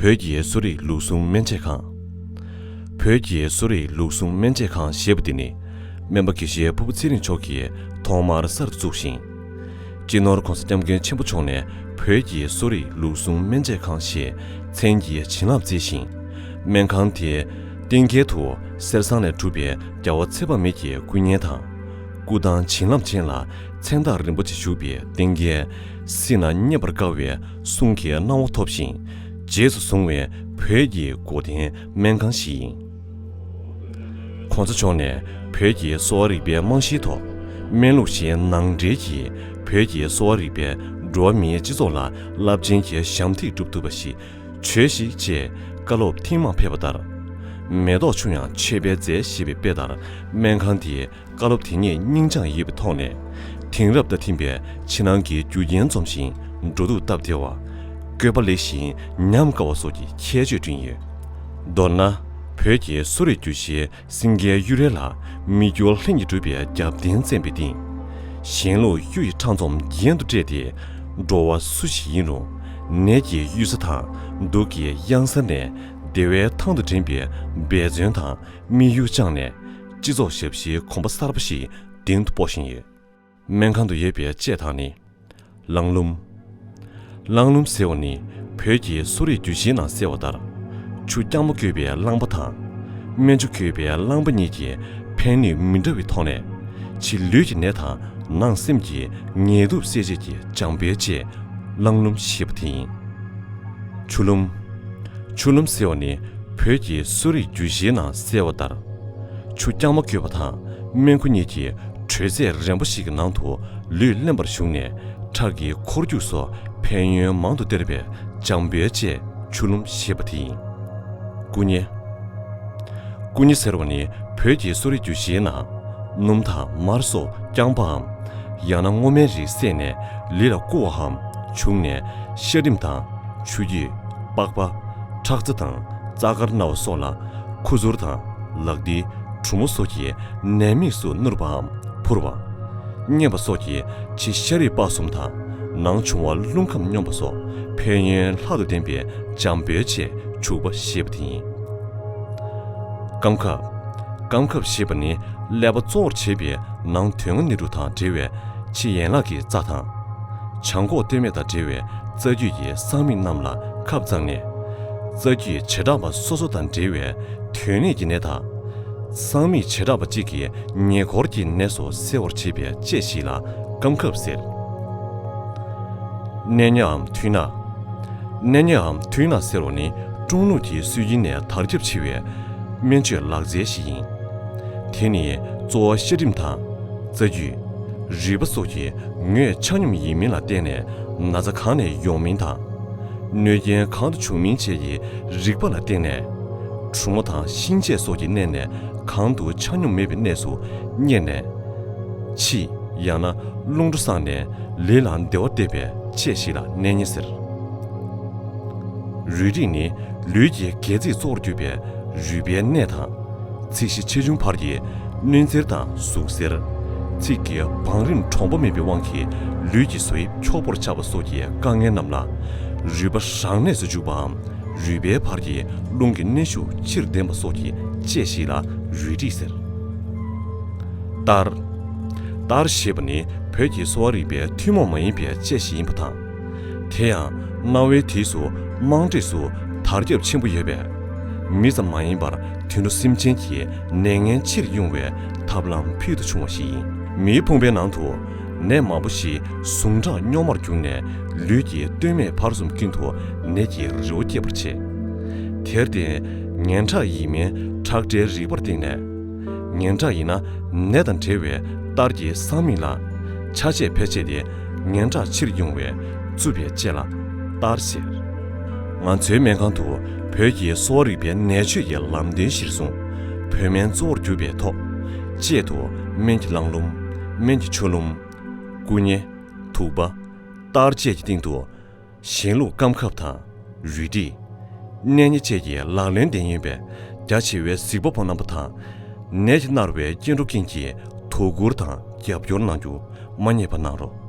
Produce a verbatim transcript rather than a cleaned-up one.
བོད་ཀྱི་གསོ་རིག་ལུགས་ཟུང་སྨན་དཔྱད་ཁང་། བོད་ཀྱི་གསོ་རིག་ལུགས་ཟུང་སྨན་དཔྱད་ཁང་ཞེས་པ་འདི་ནི། སྨན་པ་དགེ་བཤེས་ཕུར་བུ་ཚེ་རིང་མཆོག་གིས་ཐོག་མར་གསར་དུ་བཙུགས་ཤིང་། སྤྱི་ནོར་༸གོང་ས་༸སྐྱབས་མགོན་ཆེན་པོ་མཆོག་ནས་བོད་ཀྱི་གསོ་རིག་ལུགས་ཟུང་སྨན་དཔྱད་ཁང་ཞེས་མཚན་གྱི་བྱིན་རླབས་མཛད་ཅིང་། སྨན་ཁང་དེའི་གཏིང་སྐྱེལ་དུ་གསེར་ཟངས་ལས་གྲུབ་པའི་རྒྱལ་བ་ཚེ་དཔག་མེད་ཀྱི་སྐུ་བརྙན་དང་། སྐུ་ཐང་བྱིན་རླབས་ཅན་ལ་མཚན་རྟགས་རིན་པོ་ཆེ་བཞུགས་པའི་གཏིང་སྐྱེལ། སྲིད་ན་རྙེད་པར་དཀའ་བའི་གསུང་གི་གནང་བ་ཐོབ་ཅིང་། རྗེས་སུ་བཟུང་བའི་བོད་ཀྱི་སྒོ་བསྟེན་སྨན་ཁང་ཞིག་ཡིན། ༸གོང་ས་མཆོག་ནས་བོད་ཀྱི་གསོ་བ་རིག་པའི་རྨང་གཞིའི་ཐོག་སྨན་ལུགས་གཞན་ནང་འདྲེན་གྱིས་བོད་ཀྱི་གསོ་བ་རིག་པས་འགྲོ་བ་མིའི་སྤྱི་ཚོགས་ལ་རླབས་ཆེན་གྱི་ཞབས་འདེགས་སྒྲུབ་ཐུབ་པ་ཞིག་བྱོས་ཤིག་ཅེས་བཀའ་སློབ་ཐེངས་མང་ཕེབས་པ་ལྟར། མེ་ཏོག་ཆུང་ཡང་མཆོད་པའི་རྫས་ཞེས་པའི་དཔེ་ལྟར། སྨན་ཁང་འདིའི་བཀའ་སློབ་དེ་ཉིད་སྙིང་བཅངས་ཡོད་པའི་ཐོག་ནས། དེང་རབས་དང་མཐུན་པའི་ཕྱི་ནང་གི་རྒྱུ་རྐྱེན་འཛོམས་ཤིང་འགྲོ་འདུག་སྟབས་བདེ་བ། བཀོད་པ་ལེགས་ཤིང་ཉམས་དགའ་བ་སོགས་ཀྱི་ཁྱད་ཆོས་བསྐྲུན་ཡོད། མདོར་ན། བོད་ཀྱི་གསོ་རིག་རྒྱུད་བཞིའི་སེང་གེའི་གཡུ་རལ་ལ་མི་འགྱུར་ལྷུན་གྱིས་གྲུབ་པའི་རྒྱབ་རྟེན་བརྩམས་པའི་སྟེང་། གཞན་ལུགས་གཡུ་ཡི་ཁྲག་འཛོམས་རྒྱན་དུ་སྤྲས་ཏེ། འགྲོ་བ་སུ་ཞིག་ཡིན་རུང་ནད་ཀྱི་གཡུལ་ས་དང་སྡུག་གི་གཡང་ས་ནས་བདེ་བའི་ཐང་དུ་འདྲེན་པའི་འབད་བརྩོན་དང་དམིགས་ཡུལ་བཅངས་ནས། སྤྱི་ཚོགས་ཞབས་ཞུའི་གོམ་པ་གསར་པ་ཞིག་གཏིང་དུ་སྤོ་བཞིན་ཡོད། སྨན་ཁང་དུ་ཡོད་པའི་དཔྱད་ཐང་ནི། རླངས་རླུང་། རླངས་རླུང་ཟེར་བ་ནི་བོད་ཀྱི་གསོ་རིག་རྒྱུད་བཞིའི་ནང་གསལ་བ་ལྟར། ཆུ་རྐྱང་མ་བཀོལ་བའི་རླངས་པ་དང་། སྨན་ཆུ་བཀོལ་བའི་རླངས་པ་གཉིས་ཀྱི་ཕན་ནུས་མི་འདྲ་བའི་ཐོག་ནས། ཕྱི་ལུས་ཀྱི་ནད་དང་ནང་སེམས་ཀྱི་ངལ་དུབ་སེལ་བྱེད་ཀྱི་སྦྱང་བའི་དཔྱད། རླངས་རླུང་ཞེས་པ་དེ་ཡིན། ཆུ་ལུམ། ཆུ་ལུམ་ཟེར་བ་ནི་བོད་ཀྱི་གསོ་རིག་རྒྱུད་བཞིའི་ནང་གསལ་བ་ལྟར། ཆུ་རྐྱང་མ་བཀོལ་བ་དང་སྨན་ཁུ་གཉིས་ཀྱི་དྲོད་ཚད་རན་པོ་ཞིག་གི་ནང་དུ་ལུས་རླན་པར་ཞུགས་ནས། ཁྲག་གི་འཁོར་རྒྱུག་སོགས་ཕན་ཡོན་མང་དུ་སྟེར་བའི་སྦྱང་བའི་དཔྱད་ཆུ་ལུམ་ཞེས་པ་དེ་ཡིན། སྐུ་མཉེ། སྐུ་མཉེ་ཟེར་བ་ནི་བོད་ཀྱི་གསོ་རིག་རྒྱུད་བཞིའི་ནང་སྣུམ་དང་མར་སོགས་རྐྱང་པའམ། ཡང་ན་སྔོ་སྨན་རིགས་བསྲེས་ནས་ལུས་ལ་བསྐུ་བའམ། བྱུགས་ནས་ཤ་རིམས་དང་ཆུ་རྒྱུས། པགས་པ། ཁྲག་རྩ་དང་རྩ་དཀར་ན་བ་སོགས་ལ་ཁུ་ཚུར་དང་ལག་མཐིལ། གྲུ་མོ་སོགས་ཀྱི་ནད་དམིགས་སུ་བསྣུར་བའམ་འཕུར་བ། མཉེ་བ་སོགས་ཀྱིས་ཕྱི་ཤ་རིགས་སྤགས་གསུམ་དང་ནང་འབྱུང་བ་རླུང་ཁམས་སྙོམས་པ་སོགས་ཕན་ཡོན་ལྷག་ཏུ་ལྡན་པའི་སྦྱང་བའི་དཔྱད་བྱུག་པ་ཞེས་པ་དེ་ཡིན། སྐམ་ཁབ། སྐམ་ཁབ་ཞེས་པ་ནི་ཀླད་པ་གཙོ་བོར་བྱས་པའི་ནང་དོན་ལྔ་སྣོད་དྲུག་དང་འབྲེལ་བའི་ཕྱི་ཡན་ལག་གི་རྩ་དང་། བྱང་ཁོག་སྟོད་སྨད་དང་འབྲེལ་བའི་རྩ་རྒྱུས་ཀྱི་སྲང་མིག་རྣམས་ལ་ཁབ་བཙངས་ནས། རྩ་རྒྱུས་བྱེ་བྲག་པ་སོ་སོ་དང་འབྲེལ་བའི་དོན་གནད་ཀྱི་ནད་དང་། སྲང་མིག་བྱེ་བྲག་པ་གཅིག་གི་ཉེ་འཁོར་གྱི་ནད་སོགས་སེལ་བར་བྱེད་པའི་དཔྱད་ཞིག་ལ་སྐམ་ཁབ་ཟེར། གནས་ཉེའམ་ཐུན་ནག། གནས་ཉེའམ་ཐུན་ནག་ཟེར་བ་ནི་ཀྲུང་ལུགས་ཀྱི་སྲོལ་རྒྱུན་ནས་དར་ཁྱབ་ཆེ་བའི་སྨན་བཅོས་ལག་རྩལ་ཞིག་ཡིན། དེ་ནི་གཙོ་བོ་ཤ་རིམས་དང་། རྩ་རྒྱུས། རུས་པ་སོགས་ཀྱི་ངོས་ཆ་སྙོམས་ཡིན་མིན་ལ་བརྟེན་ནས་ན་ཚ་གང་ནས་ཡོང་མིན་དང་། གནོད་རྐྱེན་གང་དུ་བྱུང་མིན་བཅས་ཀྱི་རིག་པ་ལ་བརྟེན་ནས། གྲུ་མོ་དང་ཤིང་བཅད་སོགས་ཀྱི་གནས་ནས་གང་དུ་ཆ་སྙོམས་མེད་པའི་གནས་སུ་གཉེར་ནས། ཕྱིས་ཡང་ན་རླུང་འགྲོ་སངས་ནས་ལུས་ལ་བདེ་བ་སྟེར་བའི་དཔྱད་ཞིག་ལ་གནས་ཉེ་ཟེར། རུས་རིས་ནི་ལུས་ཀྱི་སྒལ་ཚིགས་གཙོ་བོར་གྱུར་པའི་རུས་པའི་གནས་དང་། ཚིགས་བཞི་ཆེ་ཆུང་བར་གྱི་གནོན་འཚེར་དང་ཟུག་གཟེར། ཚིགས་ཀྱི་བང་རིམ་དྲོངས་པ་མེད་པའི་དབང་གིས་ལུས་ཀྱི་བཟོ་དབྱིབས་འཁྱོག་པོར་ཆགས་པ་སོགས་ཀྱི་དཀའ་ངལ་རྣམས་ལ། རུས་པ་རང་གནས་སུ་འཇུག་པའམ། རུས་པའི་བར་གྱི་རླུང་གི་གནོན་ཤུགས་ཕྱིར་འདེམས་པ་སོགས་ཀྱི་དཔྱད་ཞིག་ལ་རུས་རིས་ཟེར། གཏར། གཏར་ཞེས་པ་ནི་བོད་ཀྱི་གསོ་བ་རིག་པའི་ཐུན་མོང་མ་ཡིན་པའི་དཔྱད་ཞིག་ཡིན་པ་དང་། དེ་ཡང་གནའ་བོའི་དུས་སུ་དམངས་ཁྲོད་སུ་དར་ཁྱབ་ཆེན་པོ་ཡོད་པས། མི་ཙམ་མ་ཡིན་པར་དུད་འགྲོ་སེམས་ཅན་གྱི་ནད་ངན་ཕྱིར་དབྱུང་བའི་ཐབས་ལམ་ཕུལ་དུ་བྱུང་བ་ཞིག་ཡིན། མིའི་ཕུང་པོའི་ནང་དུ་ནད་མང་པོ་ཞིག་ཟུངས་ཁྲག་སྙོག་མར་གྱུར་ནས་ལུས་ཀྱི་སྟོད་སྨད་བར་གསུམ་ཀུན་ཏུ་ནད་ཀྱི་རི་བོ་སྐྱེད་པར་བྱེད། དེར་བརྟེན་ངན་ཁྲག་ཡིན་མིན་ཁྲག་སྒྲའི་རིག་པར་བརྟེན་ནས། ངན་ཁྲག་ཡིན་ན་ནད་དང་འབྲེལ་བའི་གཏར་གྱི་སྲང་མིག་ལ་ཆ་ཆས་ཕལ་ཆེར་དེ་ངན་ཁྲག་ཕྱིར་དབྱུང་བའི་བཙུགས་པའི་དཔྱད་ལ་གཏར་ཟེར། ང་ཚོའི་སྨན་ཁང་དུ་བོད་ཀྱི་གསོ་བ་རིག་པའི་ནད་བཅོས་ཀྱི་ལམ་སྟོན་གཞིར་བཟུང་བོད་སྨན་གཙོ་བོར་གྱུར་པའི་ཐོག་དཔྱད་དུ་སྨན་གྱི་རླངས་རླུང་། སྨན་གྱི་ཆུ་རླུང་། སྐུ་མཉེ། དུག་པ། གཏར་བཅས་ཀྱི་སྟེང་དུ། གཞན་ལུགས་སྐམ་ཁབ་དང་། རུས་སྒྲིག། གནས་ཉེ་བཅས་ཀྱི་ལག་ལེན་ལྡན་ཡོད་པས་རྒྱ་ཆེ་བའི་གཟིགས་པ་པོ་རྣམ་པ་དང་། ནད་ཀྱིས་མནར་བའི་སྐྱེ་འགྲོ་ཀུན་གྱིས་དོ་ཁུར་དང་རྒྱབ་སྐྱོར་གནང་རྒྱུ་མ་བསྙེལ་བ་གནང་རོགས།